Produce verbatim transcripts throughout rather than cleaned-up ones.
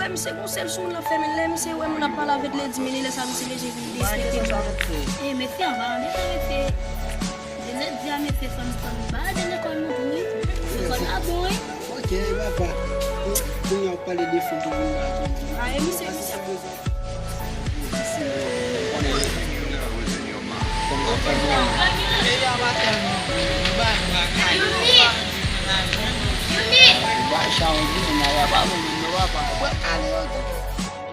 Misye gon sèl sou moun l ap fèmen. Lè misye wè moun ap pale avè l, li di, men li lè sa misye bezwen vin derespekte moun. E mesye, anvan, anvan, mesye. Denet di a mesye fanm fanm ba de lekòl nou tou wi. Lekòl la bon wi. Ok, papa. Kounye a w pale de fanm pou moun la tou. A, e misye, misye.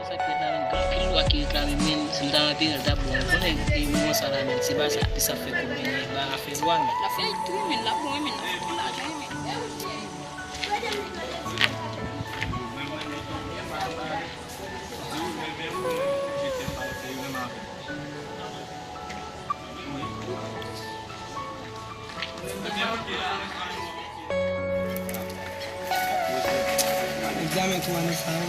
Sa k fèt la menm, gen anpil lwa ki reklame, men si m ta nan teren, l t ap bon. Ou konnen, e, moman sa la menm, se pa sa, ki sa fè koub, men, ba afè lwa, men. L ap fè tou, men, l ap bon, men, l ap fè pou lajan, men. Egzamen tou ane sa wi.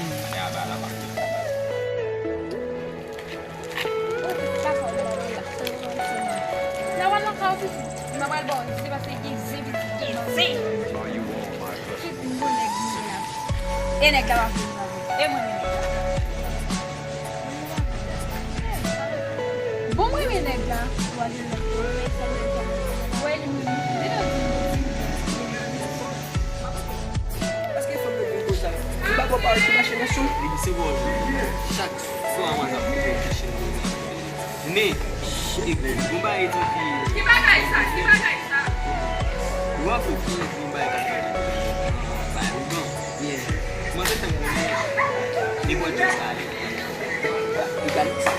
Nan wè nan ka w pitit, nan wè l ba w zen pase gen zen pitit gen zen. Tout bon nèg vini la. E nèg la pa vini la. E mwen menm nèg la. Bon, mwen renmen nèg la. Wè li menm. Wè li menm. Li nan di. Paske fanm nan vin konsa. Li pa bon pawòl ki mache nan sou. Li se bon. Chak fwa mwen ap koute yon machin. Men, e, bon bagay di ki. Ki bagay sa? Ki bagay sa? Ou ap fè ki bon bagay k ap fèt. Bay ougan. Yeah. Mwen te tann mwen. Li bon jan sa ale. Li gal.